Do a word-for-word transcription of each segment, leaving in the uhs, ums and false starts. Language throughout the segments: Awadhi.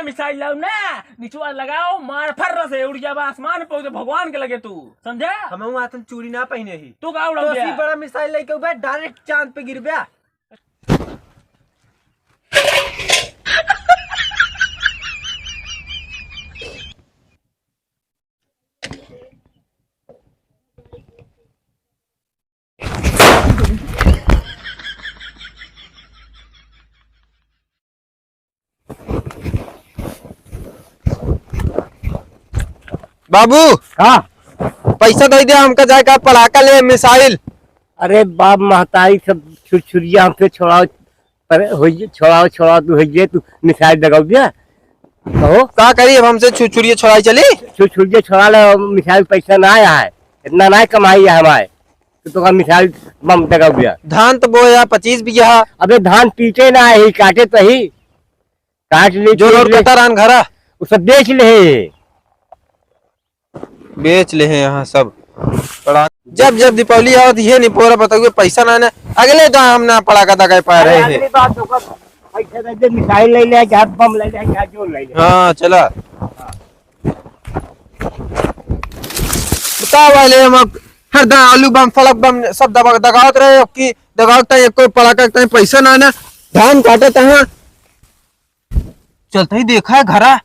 मिसाइल लाओ ना, निचवा लगाओ, मार फर्र से उड़ जाबा आसमान पे, उधर भगवान के लगे तू, समझा? हम आतन चूड़ी ना पहिने ही। तू का उड़ाऊ तो गया? बड़ा मिसाइल लेके उबे, direct चांद पे गिरबे। बाबू, हाँ। पैसा दे दे, हमका जाए का पड़ाका ले, मिसाइल। अरे बाप, महतारी सब छुरछुरिया हमसे छोड़ाओ, पर होइए, छोड़ाओ, छोड़ाओ, तू होइए, तू मिसाइल दगाओ दिया। कहो। का करी अब, हमसे छुरछुरिया छोड़ाई चली? छुरछुरिया छोड़ा ले, मिसाइल पैसा ना आया है, इतना ना कमाई है हमारे, तो तोका मिसाइल बम दगाओ दिया। धान तो बोया पच्चीस बीघा। अबे धान पीटे ना ही, काटे तो ही, काट ले, जो पीट रोड ले। कटा रहन घरा। उ सब बेच ले। बेच ले हैं यहाँ सब। पड़ा-, जब जब दीपावली आवत, ये निपोरा बताउए, पैसा ना, ना, अगले गाँव हम ना पड़ाका दगाए पा रहे हैं। अगली बार तो बस पैसा दे दे, मिसाइल ले ले, जहाँ बम ले ले, जहाँ जो ले ले। हाँ, चला। बता वाले हम अब हर दा आलू बम, फलक बम सब दबा, दगावत रहे, अब की दगावत है, कोई पड़ाका के पैसा ना, ना, धान काटत है। चलते ही देखा है घरा,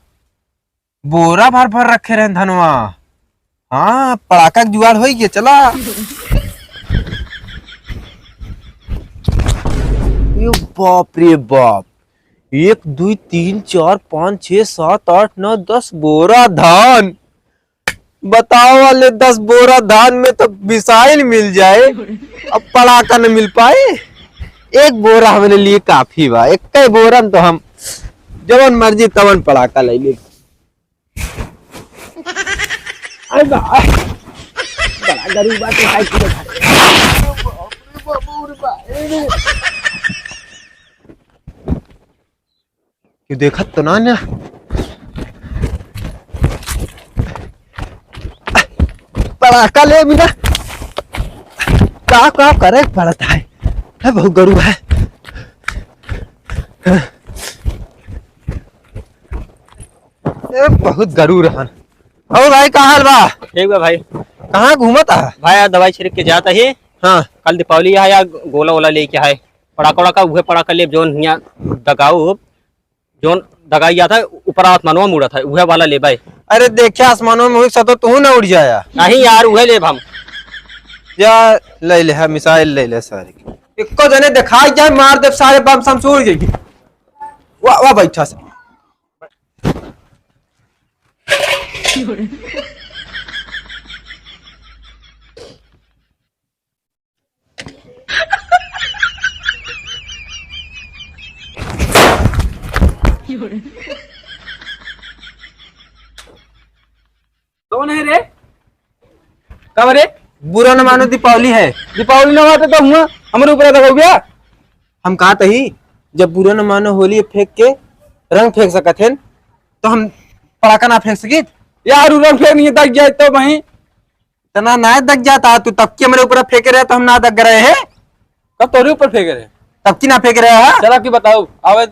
बोरा भर भर रखे रहे धनवा। हाँ, पड़ाका के जुगाड़ होई गया, चला। यो बाप रे बाप, एक, दुई, तीन, चार, पाँच, छः, सात, आठ, नौ, दस बोरा धान। बताओ वाले, दस बोरा धान में तो मिसाइल मिल जाए, अब पड़ाका न मिल पाए। एक बोरा हमरे लिए काफी बा, एक बोरा में तो हम जवन मर्जी तवन पड़ाका ले ले। अरे बा, बड़ा गरीब बात है, साइकिल उठा के। क्यों देखत तो ना ना? पड़ाका ले बिना का, का करे पड़त है? है बहुत गरु है। ए, बहुत गरु रहन। और भाई, का हाल बा? ठीक बा भाई। कहाँ घूमत आ? भाई, यार, दवाई छिड़क के जात ही। हाँ। कल दीपावली है यार, गोला वोला लेके आए। पड़ाका वड़ाका, उहे पड़ाका लेब, जौन हियाँ दगाऊ, जौन दगाई जात है, ऊपर आसमानवा में उड़त है, उहे वाला लेबे। अरे, देखे आसमानवा में हुई सतो तू ना उड़ जाया। नहीं यार, उहे लेब हम। जा, ले ले, हाँ, मिसाइल ले ले सारे। इक्को जने दिखाई जाए, मार दे सारे, बम सम से उड़ जाएगी। वाह, वाह, बैठा से। कौन है रे? का रे? बुरा न मानो, दीपावली है। दीपावली न मानो तो हुआ, हमरे ऊपर दगाओ गया। हम कहा तही, जब बुरा न मानो होली फेंक के रंग फेंक सकत हैं, तो हम पड़ाका ना फेंक सकित? यार, उ रंग फेंक नहीं दग जाए तो वहीं। तना ना दग जाता, तू तबकी हमरे ऊपर फेंके रहे तो हम ना दग रहे हैं। कब तोरे ऊपर फेंके रहे? तबकी ना फेंके रहे, हाँ? चला कि बताओ, आवे,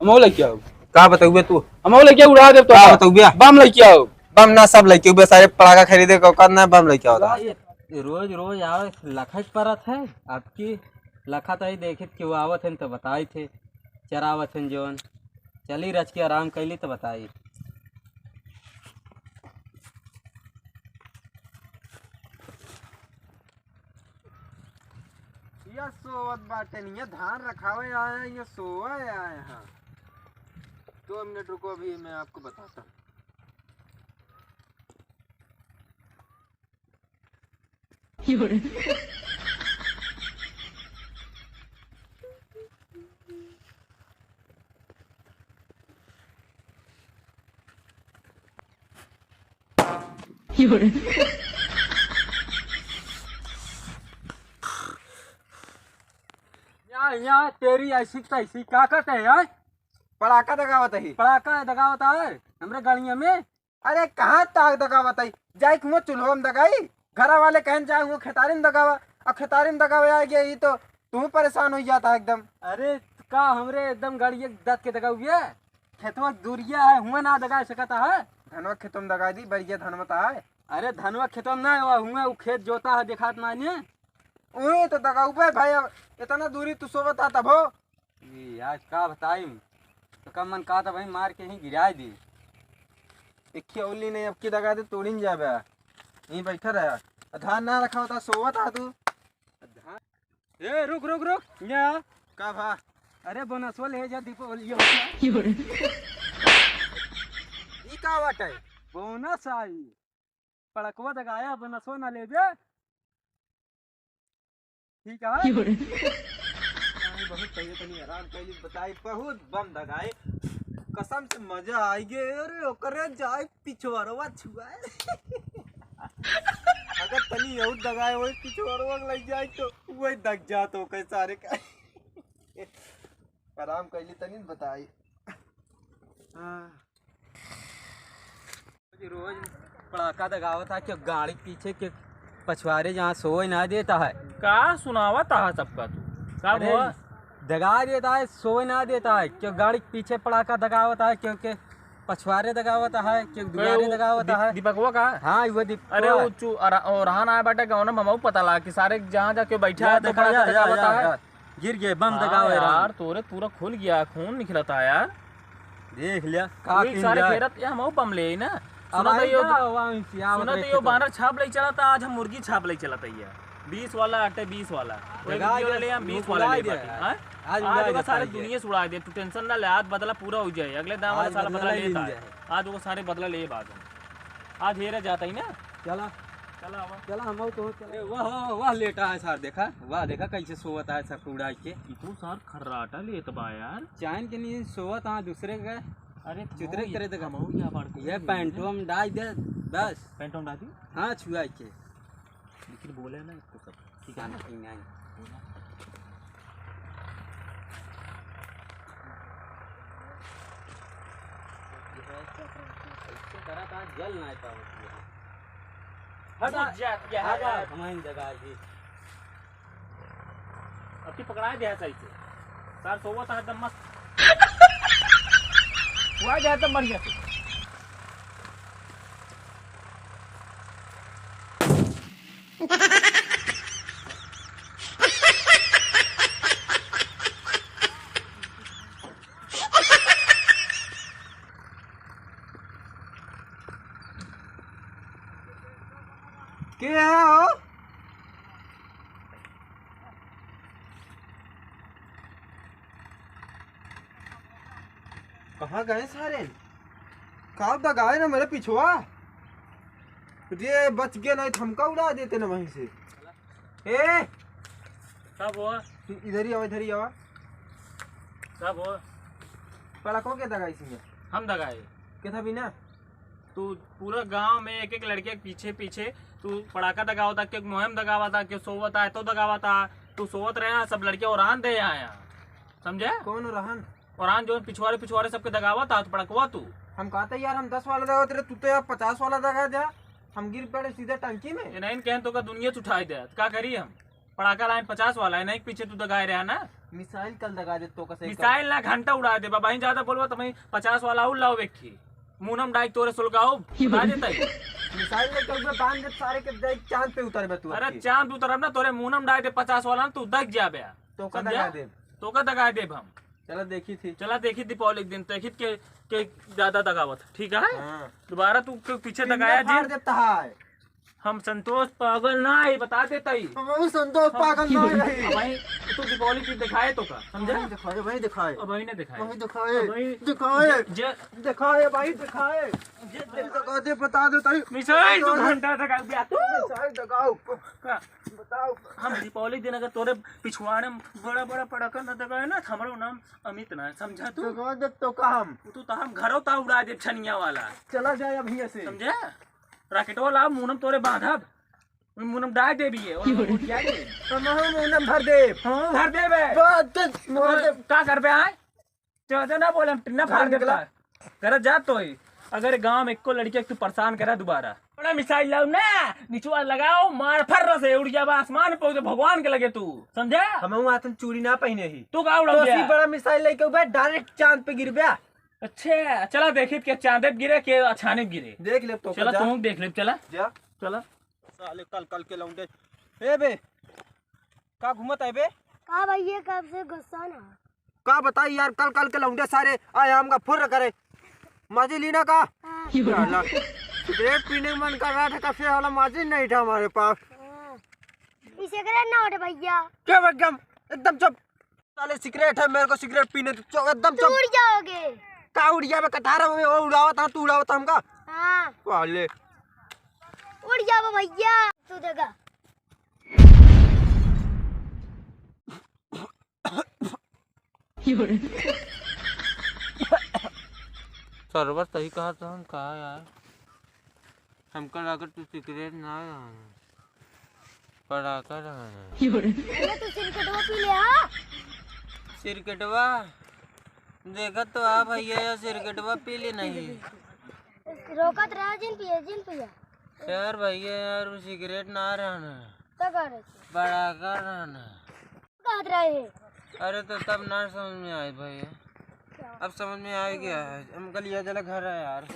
हमहू लेके आओ। का बतउबे तू? हमहू लेके उड़ा देब तो का बतउबे? बम लेके आओ। बम ना सब लेके उबे, सारे पड़ाका खरीदे के औकात ना, बम लेके आओ। ये रोज रोज आवे, लखा के परत है, आपकी लखा तो ही देखित कि वो आवत है तो बताई थे, चरावत है जोन। चली रच के आराम कैली तो बताई। या सोवत बाटे नहीं, ये धान रखावे आए हैं, ये सोवे आए हैं। दो मिनट रुको, अभी मैं आपको बताता हूँ। या, या, तेरी ऐसी तैसी, का कहते हैं, यार? पड़ाका दगावत ही। पड़ाका दगावत है, हमरे गड़िया में। अरे, कहाँ ताक दगावत है? जाए के हुआ चूल्हा में दगाई, घरा वाले कहन जाए हुआ खेतारी में दगावा, अब खेतारी में दगावे आ गया, ये तो तू परेशान हो जाता है एकदम। अरे, का हमरे एकदम गड़िया दत के दगाउए? खेतवा दूरिया है, हुआ ना दगा सकता है। धनवा खेतवा में दगा दी, बढ़िया धनवा ता है। अरे धनवा खेतवा में ना, हुआ उ खेत जोता है, देखात ना ने। उहे तो दगाउबे भाई, अब इतना दूरी तू सोवत आ तब हो। ई आज का बताई, तो कम मन का था भाई, मार के ही गिराए दी। एक ही औली नहीं, अब की दगा दे तोड़िन जाबे। यहीं बैठा रहा। धान ना रखा होता, सोवत आ तू। धान ए, रुक, रुक, रुक। या। का भा? अरे, बोनसवा ले जा, दीपावली हो गया। ई का बाटे? बोनस आई। पड़कवा दगाया, बोनसवा ना लेबे? ठीक है। बहुत पहले तनी आराम कैली, बताई, बहुत बम दगाए। कसम से मजा आई गे। अरे, ओकरे जाए पिछवाड़वा छुआए। अगर तनी और दगाए, वही पिछवाड़वा के लग जाए, तो वही दग जात हो, कई सारे का। आराम कैली तनी बताई। हाँ। रोज पड़ाका दगावत है, क्यों गाड़ी के पीछे के पछवारे जहाँ सोए ना देता है। का सुनावत है सबका तू? का अरे, हुआ? दगा देता है, सोए ना देता है, क्यों गाड़ी के पीछे पड़ाका दगावत है, क्योंकि पछवारे दगावत है, क्यों दुआरे वो दगावत दीप-, है। दीपकवा का? हाँ, वो दीपकवा अरे, है। वो चू-, अरा-, ओ, रहा ना है बाटे गाँव में, हमहू पता ला कि सारे जहाँ जाके बैठा जा, है, तो देखा, पड़ाका जा, जा, दगावत जा, है। जा। गिर गए, बम हाँ दगावे यार, राम। तोरे पूरा खुल गया, खून निकलता यार। देख लिया, का वही कीन सारे जाए। फेरत, ये हमहू बम ले आई ना। अब सुना तो आई यो, ना, वहाँ से आवत सुना रहे तो यो तो। बानर छाप ले चला था, आज हम मुर्गी छाप ले चला था ये। बीस वाला आटे, बीस वाला। वही लगा वीडियो दे, ले ले हम, बीस वाला उड़ा ले दे बाकी, यार। हाँ? आज आज उड़ा ओका दे सारे पाई दुनिया है। से उड़ा दे, तू टेंशन ना ले, आज बदला पूरा हो जाए, अगले दाम वाला आज साल बदला बदला ले ले ही ली जाए। जाए। आज वो सारे बदला ले बात हम। आज हेरे जाता ही ना। चला। चला आवा। चला, हम तो चला। ए, वाह, वाह, वाह, लेटा है सार, देखा? वाह, देखा कैसे सोवत है सार उड़ा के। ई तो सार खर्राटा लेत बा यार। चैन के नींद सोवत है दूसरे के। अरे, चुतरे की तरह देखा। हमहू क्या बात ये करी? पैंटवा में डाल दे, बस। पैंटवा में डाल दी? हाँ, छुआ के। लेकिन बोले ना इसको सब। ठीक है ना? नहीं, नहीं। ऐसे करा था, जल ना पावत है। हटा। बुझ जात क्या हटा, है? हमारी जगह जी। अब की पकड़ाए दे सही से। सार सोवत है एकदम मस्त। हुआ जाए एकदम बढ़िया से। के है हो? कहाँ गए सारे? का दगाए ना मेरे पिछुआ? रे बच गया, नहीं तो हमका उड़ा देते ना वहीं से। ए! सब हुआ? इधर ही आवा, इधर ही आवा। सब हुआ? पड़ाको के दगाई सिंह? हम दगाए। के था बिना? तू पूरा गांव में एक एक लड़के के पीछे पीछे तू पड़ाका दगावता, क्यों मुहिम दगावता, क्यों सोवता है तो दगावता। तू सोवत रहे, सब लड़के ओरान दे आया, समझे? कौन ओरान? ओरान जो पिछवाड़े पिछवाड़े सबके दगावता, तो पड़कवा तू। हम कहते यार, हम दस वाला दगावत रहे, तू तो यार पचास वाला दगा दे। हम गिर पड़े सीधे टंकी में। ये नहीं कहन तो का दुनिया से उठाई दे, तो का करी हम? पड़ाका लाइन पचास वाला है, नहीं पीछे तू दगाए रहा ना। मिसाइल कल दगा दे तो कसे मिसाइल ना घंटा उड़ा दे, बाबा ही ज्यादा बोलबा तो मैं पचास वाला और लाओ एक ही। मुनम डाइक तोरे सुलगाओ, बता देता ही। मिसाइल लेके उधर बांध दे सारे के, देख चांद पे उतरबे तू अरे अबकी। चांद उतरब ना, तोरे मुनम डाइक दे पचास वाला ना, तू दग जाबे। तो का समझा? दगा दे। तो का दगा देब हम। चला देखी थी। चला देखी दीपावली के दिन, देखी के, के ज्यादा दगावत, ठीक है? हाँ। दोबारा तू के पीछे पिंडा दगाया फाड़ जी। देता है। हम संतोष पागल ना है, बता देता ही। हम संतोष पागल ना है। भाई, तू दीपावली की दिखाए तो का, समझा? वही दिखाए, वही दिखाए। अब वही ना दिखाए। वही दिखाए। अब वही दिखाए। जे, जे दिखाए भाई, दिखाए। जे, जे दिखा दे, बता देता ही। मिसाइल दो घंटा तक आ गया तू। मिसाइल दगाओ। का? बताओ। हम दीपावली दिन अगर तोरे पिछवाड़े में बड़ा बड़ा पड़ाका न दगाए ना, तो हमरो नाम अमित ना है, समझा तू? दगा दे तो का हम? तू तो हम घरों ता उड़ा दे छनिया वाला। चला जाए अभी ऐसे। समझा? राकेटवा ला, मुनम तोरे बांधब। मुनम डाय देबी है, और हम उठिया दे। हम मुनम भर देब। हम भर देबे। बात तो मार दे। का करबे आए? ज्यादा ना बोले, हम टिन्ना फाड़ देता। निकला। करे जा तो ही। अगर गांव में एको लड़की के तू परेशान करा दोबारा। बड़ा मिसाइल लाओ ना, निचवा लगाओ, मार फर्र से उड़ जाबा आसमान पे, उधर भगवान के लगे तू, समझा? हम आतन चूड़ी ना पहने ही। तू का उड़ा तो गया? सी बड़ा मिसाइल लेके उबे, direct चांद पे गिरबे। अच्छा, चला देखित के चांदे पे गिरे के अछाने पे गिरे। देख ले तो चला, जा। तुम देख ले, चला। जा। चला। साले कल कल के लौंडे। ए बे, का घूमत है बे? का भैया, कब से गुस्सा ना? का बताई यार, कल कल के लौंडे सारे आए हमका फुर्र करे। माजी लीना का? हाँ। साला, सिगरेट पीने का मन कर रहा था, कब से वाला माजी नहीं था हमारे पास। हाँ। ये सिगरेट ना उठे भैया। क्या एकदम, एकदम चुप। साले सिगरेट है, मेरे को सिगरेट पीने दो, चुप, एकदम तो चुप। उड़ जाओगे। का उड़ जावे, कटारा में वो उड़ावत है, तू उड़ावत हमका। हाँ। साले। उड़ जाओ भैया, तू देखा। सरवा सही कहत रहन का यार? हमका लागत तू सिगरेट ना रहन, पड़ाका रहन। अरे तू सिरकेटवा पी ले, हाँ? सिरकेटवा? देखत तो आ भैया, या सिरकेटवा पी ले नहीं। रोकत रहा, जिन पिए, जिन पिए। यार भैया यार, वो सिगरेट ना रहन, तो का रहे? पड़ाका रहन। कहत रहे। अरे तो तब ना समझ में आए भैया। क्या? अब समझ में आ गया है। हम कल ये चला घर है यार।